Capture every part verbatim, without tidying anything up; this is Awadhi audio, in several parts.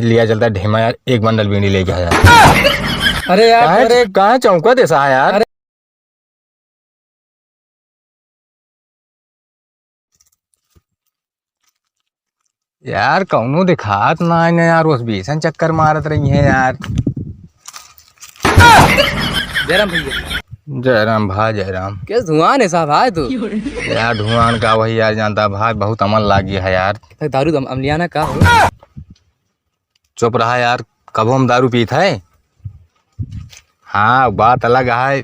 लिया चलता ढेमा यार, एक बंडल बीड़ी लेके आया। अरे यार, काहे, अरे काहे चौंका देसा है यार? अरे यार, कौनो दिखात ना है ना यार, उस बेसन चक्कर मारत रही है यार। जयराम भैया। जयराम भाई, जयराम। कैसे धुआं है साहब, आए तू? यार, धुआं का वही यार, जानता भाई, बहुत अमल लागी है यार। दारू दम-, अमलियाना का हो? चुप रहा यार, कबो हम दारू पीत है? हाँ, बात अलग है।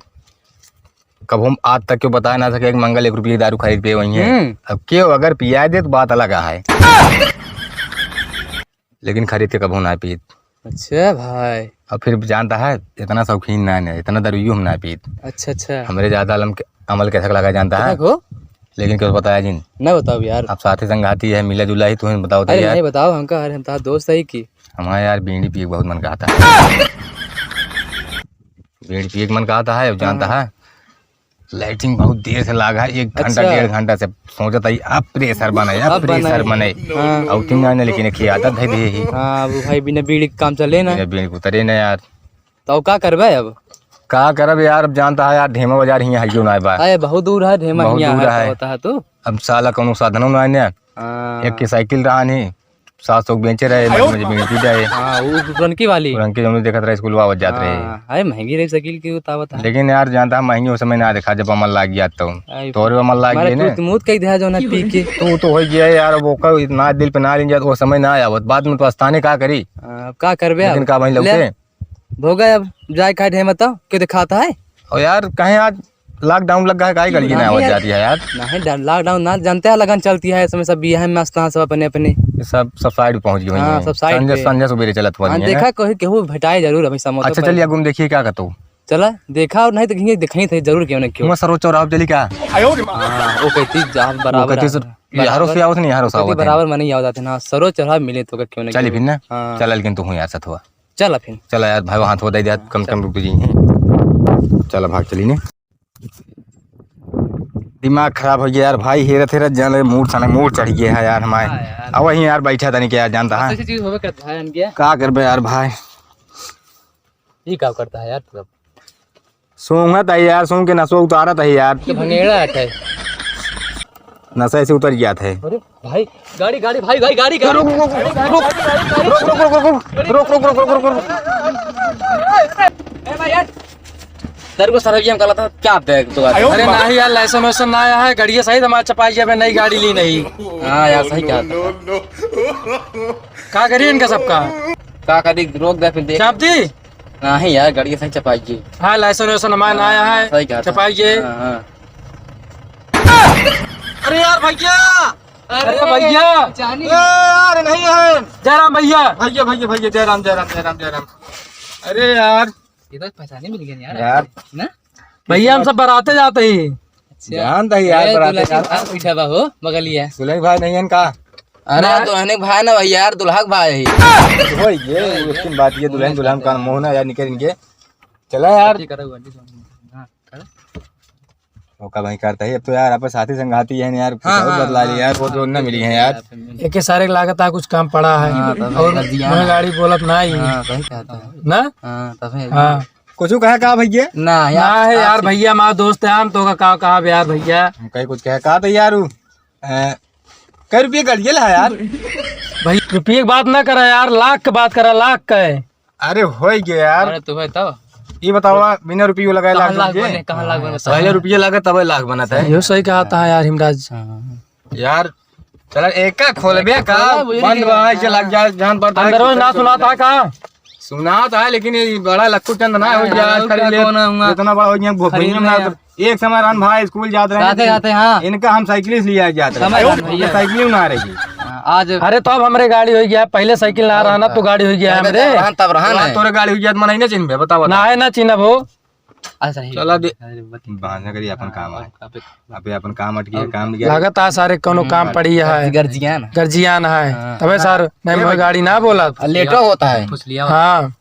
कबो हम आज तक क्यों बताए ना सके कि मंगल एक रुपये की दारू खरीद पे वही है। हम्म। अब क्यों अगर पिया दे तो बात अलग है, लेकिन खरीद के कबो ना पीत। अच्छा भाई। अब फिर जानता है, इतना शौकीन ना है, इतना दारू हम ना पीत। अच्छा, अच्छा। हमरे ज्यादा अमल के, अमल कैसे लगा जानता है? देखो। लेकिन क्यों बताया जिन? ना बताओ यार। अब साथी संगाती है, मिला जुला ही, तुम्हें बताओ तो अरे यार। नहीं बताओ हमका, अरे हम तो दोस्त है कि हमारा यार बीड़ी पिए के बहुत मन कहता है। बीड़ी पिए के मन कहता है, अब जानता हाँ। है, लैट्रिन बहुत देर से लागा है, एक घंटा, अच्छा। डेढ़ घंटा से सोचत है, अब प्रेशर बने, अब अब बने। प्रेशर बने। हाँ। और तीन जाने, लेकिन एक ही आदत है भी यही। हाँ, वो भाई बिना बीड़ी के काम चले ना। बिना बीड़ी के उतरे ना यार। तो का करबे अब? का करब यार, अब जानता है यार, ढेमा बाजार हियाँ हइयो ना बा। अरे, बहुत दूर है ढेमा, बहुत हियाँ दूर है, है। होता है तो। अब साला कौनो साधनो ना है ना। हाँ। एक के साइकिल रहा नहीं, सात सौ बेचे रहे, मजे मजे बीड़ी पी जाए। हाँ, वो पुरनकी वाली। पुरनकी जो हमने देखत रहे, स्कूल आवत जात रहे। हाँ, अरे महंगी रही साइकिल की, वो तावत है। लेकिन यार, जानता है, महंगी उस समय ना देखा, जब अमल लाग गया तो। आई तोरे अमल लाग मारे गए ना। तू, तू मूत कई दिया जो ना पी के। तू तो हो गया यार, वो का इतना दिल पे ना लेन जात, वो समय ना आवत, बाद में तो पछताने का करी। हाँ, अब का करबे लेकिन अब? का भाई ले। लौटे? भोगा अब जाए खाए ढेमा तो, क्यों दिखाता है? और यार, कहें आज लॉकडाउन लग गया है, काहे गली ना नहीं आवत यार। जाती है यार? नहीं, डा-, लॉकडाउन ना, जानते हैं, लगन चलती है, इसमें सब बियाह में मस्त हैं, सब अपने अपने। ये सब, सब साइड पे पहुंच गए हाँ, हैं। सब साइड संझा, पे। संझा सुबेरे चलत हुआ हाँ, नहीं है। देखा कोई केहू भेटाए जरूर हमेशा मौके अच्छा, पर। चलिए, घूम देखिए क्या कहते हो। चला, देखा और नहीं तो कहीं देखनी थे जरूर, क्यों ना क्यों। वहाँ सरोज चौराहा पे चली क्या? हाँ, वो कहती जा वो बराबर कहती है। सर, यारो से बराबर। आवत नहीं, यारो से कहती आवत है। बराबर मने आवत है ना, सरोज चौराहा मिले तो क्यों ना चली क्यों। फिर ना? हाँ। चला, लेकिन तू हूँ यार सथवा। चला फिर। चला यार, भाई, वहाँ थोड़ा दे दिया, हाँ, कम से कम चल। रुक जाइए। चला, भाग चली ने। दिमाग खराब हो गया यार, भाई, हेरत हेरत जान लगे, मूड सनक, मूड चढ़ गया है यार हमारे। हाँ यार। अब वहीं यार बैठा था नहीं क्या यार, जानता है? ऐसी चीज होवे करता है, अनगिया। का करबे यार भाई? ये का करता है यार तू अब? सूंघत है यार, सूंघ के नसवा उतारत है यार। तो भंगेड़ा हटे। नशा ऐसे उतर गया था। अरे भाई, गाड़ी, गाड़ी, भाई, भाई, गाड़ी, गाड़ी। रुक, रुक, रुक, रुक, रुक, रुक, रुक, रुक, रुक, रुक, रुक, रुक, रुक, रुक, रुक, रुक। ए भाई यार, तेरे को सरैया में गलत है, क्या बैग तो आया? अरे नहीं यार, लाइसेंस वाइसेंस ना आया है, गाड़ी सही हमारा चपाई है, नई गाड़ी ली नहीं। हाँ यार, सही कहा था। का करिए इनका सबका? का करी, रोक दे फिर देख। चाप दी? नहीं यार, गाड़ी सही चपाइए। हाँ, लाइसेंस वाइसेंस हमारा ना आया है। सही कहा था। चपाइए। हाँ, हाँ। अरे यार भैया! अरे अरे भैया! जानी। ए यार, नहीं है। जयराम भैया। भैया, भैया, भैया, जयराम, जयराम, जयराम, जयराम। अरे यार। ये तो पहचाने मिल गए यार। यार। ना? भैया, हम सब बराते जाते ही। अच्छा। जानता ही यार, ए, बराते दुल्हन के जाते। भाई बैठा बा हो, बगलिया। दुल्हन भाई नहीं है इनका? अरे, ना। दुल्हन के भाई ना भैया यार, दुल्हा के भाई है। वही ये, उसकी बात ये, दुल्हन, दुल्हन का मुंह ना यार निकल इनके। चला यार। गलती करो, गलती करो। हाँ, करो। ओका भाई करता ही, अब तो यार, आप साथी संगाती है ना यार, कुछ हाँ, और हाँ, बदला लिया यार, हाँ, वो तो हाँ, ना मिली है यार। हाँ, फिर मिल एक सारे लागत है, कुछ काम पड़ा है। हाँ, तब और गलतियाँ मैं ना। गाड़ी बोलत ना ही। हाँ, सही कहता है। ना? हाँ, तब है। हाँ। कुछ कहा का भैया? ना यार, ना है यार, आपसे भैया, हमारा दोस्त है, हम तो का, का कहा यार भैया? हम कहीं कुछ कहा, कहा तो यार, उ, अ, कई रुपये गड़ियल है यार? भाई, रुपये की बात ना करा यार, लाख की बात करा, लाख का है। अरे, हो गया यार। अरे, तू है तो। ये बताओ, बिना रुपये लगाए कहाँ लाख लाख रुपये? बने, कहाँ लाख बने, पहले बताओ। रुपये लगे, तब लाख बनता है। यो सही कहा था यार, हिमराज। हाँ। यार, चला, एका खोलबे का? खोला, बुझ बंद गया। बा, ऐसे लग जाए, जान पड़ता है अंदर कि ना सुनाता का? सुनाता है, लेकिन ये बड़ा लक्कू चंद ना हो हाँ, गया, और आजकल क्या ये कौन है, हुआ? इतना बड़ा हो गया, भो-, खरीद भुइयां में ना यार। तो एक समय रहन भाई स्कूल जात रहे, साथे लेकिन जाते, हाँ। इनका हम साइकिल से लिया जात रहे। समझ रहे भैया। साइकिल ना रही। हाँ, आज अरे, तो अब हमरे गाड़ी हो गया, पहले साइकिल ना रहा ना, तो गाड़ी हो गया पहले हमरे। तब रहन, तब रहन तो है। तोरे गाड़ी हो गया, तो मना ही ना चिन्हबे, बताओ, बताओ। ना है, ना चिन्हब हो। अच्छा, सही। चला दे। अरे, बत-, बांधा करी अपन हाँ, काम है। अब, अब अबे अपन काम अटकी है, और काम क्या? लागत आ सारे कौनो हम्म। काम पड़ी है। गर्जियान। गर्जियान है। हाँ। तबे सर, मैं ए मोए भाई। गाड़ी ना बोला। आ, लेटो होता है। कुछ लिया होता है। हाँ।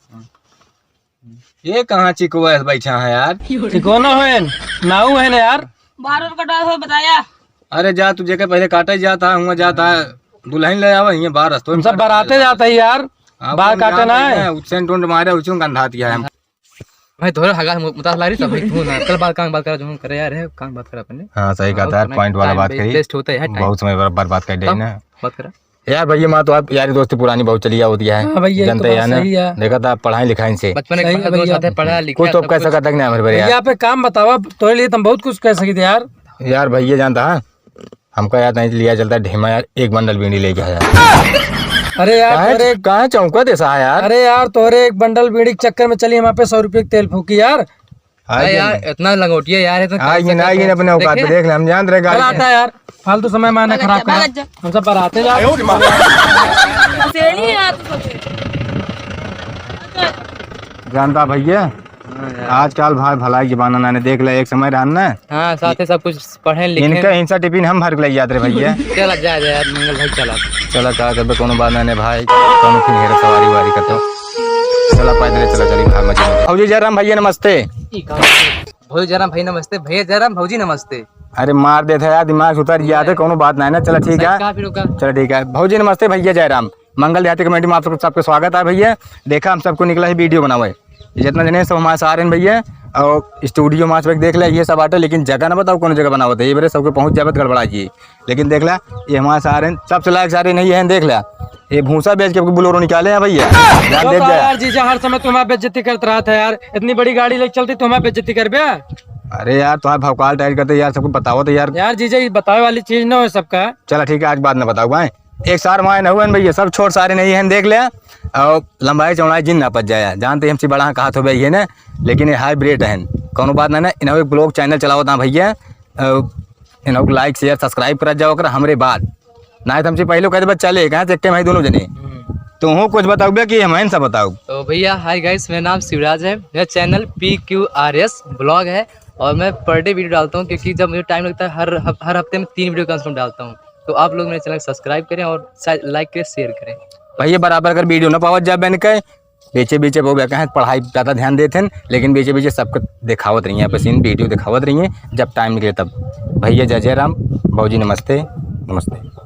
ये कहाँ चिकवा है बैठा है यार? चिकवा ना होएन, नाऊ है ना यार। बारह रुपये का डाल हो बताया। अरे जा, तू जेके पहले काटे जाता है, हुआ जाता है, दुल्हन ले आवा, हियाँ बाहर रस्तों में सब काटा बराते जाता है। जाता है यार। हाँ, बाल काटे ना है। सेंट उंट मारे, उचुं गंधात गया है। भाई, तोहरे हगा मु-, मुतास लाग रही, सब भाई, तू ना, चल बात, काम बात करा, जो हम करे यार, है, काम बात करा अपने। हाँ, सही कहा था यार, point वाला बात करी। Waste होता है यार time। बहुत समय बर-, बर्बाद कर दे ना। बात करा। यार भैया, माँ तो आप यारी दोस्ती पुरानी बहुत चली आवत है। हाँ भैया, ये तो जानते हैं बात ना। सही है। देखा था पढ़ाई लिखाई से। बचपन में सही है भैया। साथ है, पढ़ा लिखा कुछ तो सब कह कुछ। सकता कि नहीं हमारे भैया? भैया, आप एक काम बताओ, अब तोरे लिए तो हम बहुत कुछ कह सकी थे यार। यार भैया, जानता है, हमका याद नहीं लिया चलता ढेमा यार, एक बंडल बीड़ी लेके आया। अरे यार, काहे, अरे काहे चौंका देसा है यार? अरे यार, तोरे एक बंडल बीड़ी के चक्कर में चली हम पे सौ रुपये के तेल फूकी यार। अरे यार, इतना लंगोटिया यार, इतना कैसे ना, करते हैं? अपने औकात पे देख ले, हम जानत रहे गाड़ी चलाता है यार, फालतू समय माने खराब करा। हम सब बराते जा। सेड़ी है यार, तू सोचे। जानता भैया, हाँ यार। आजकल भाई भलाई जमाना नाने देख ले, एक समय रहन ना। हाँ, साथे सब कुछ पढ़े लिखे। इनका हिंसा टिफिन हम भर के ले जात रहे भैया। चला जा, जा यार, मंगल भाई, चला। चला, का करबे, कोनो बात नाने भाई, कोनो फिर हेरा सवारी वारी करतो। चला, पैदल चला, चली भाग मजे में। भौजी जयराम भैया नमस्ते। भौजी जयराम भाई नमस्ते, भैया जयराम भौजी नमस्ते। अरे मार देत है यार, दिमाग से उतर जाते, कोनो बात नाने, चला ठीक है। चला ठीक है। भौजी नमस्ते, भैया जयराम। मंगल देहाती कमेटी में आप सबको, सबके स्वागत है भैया। देखा, हम सबको निकला है video बनावे, जितना जने सब हमारे सारे हैं भैया, और studio हमारे सब देख ले, ये सब बाटे, लेकिन जगह ना बताओ कौन जगह बनावत है, ये बरे सबके पहुँच जावत गड़बड़ा जी। लेकिन देख ले, ये हमारे सारे हैं, सबसे लायक सारे नहीं है, देख ले, ये भूसा बेच के आपको Bolero निकाले हैं भैया। ध्यान दे यार जीजा, हर समय तुम्हारा बेइज्जती करत रहत है यार, इतनी बड़ी गाड़ी लेके चलती तुम्हारा बेइज्जती करबे? अरे यार, तुम्हारा भौकाल टाइट करते यार, सबको बताओ तो यार। यार जीजा, ये बतावे वाली चीज ना हो सबका। चला ठीक है, आज बात ना बताओ भाई। एक सार माय न हुए भैया, सब छोट सारे नहीं हैं, देख ले। और लंबाई चौड़ाई जिन नापत जाया, जानते हम सी बड़ा कहा तो भैया ने, लेकिन ये hybrid हैं, कोनो बात ना ना। इन्हों एक vlog channel चलावत हैं भैया, और इन्हों को like share subscribe करा जाओ कर हमरे बाद, ना तो हमसे पहले कह दे बस चले कहाँ से, एक time है दोनों जने। हम्म। तो हूँ कुछ बताओ भैया कि हम सब बताओ। तो भैया hi guys, मेरा नाम शिवराज है, मेरा channel P Q R S vlog है और मैं per day video डालता हूँ, क्योंकि जब मुझे time लगता है हर हफ-, हर हफ्ते में तीन video कम से कम डालता हूँ। तो आप लोग मेरे channel को subscribe करें और सा-, like करें, share करें। भैया बराबर अगर video ना पावत जाए बन के, बीचे बीचे वो कहें पढ़ाई ज़्यादा ध्यान देते हैं, लेकिन बीचे बीचे सबको दिखावत रही हैं, आपस इन video दिखावत रही हैं, जब time निकले तब। भैया जय जय राम, भौजी नमस्ते, नमस्ते।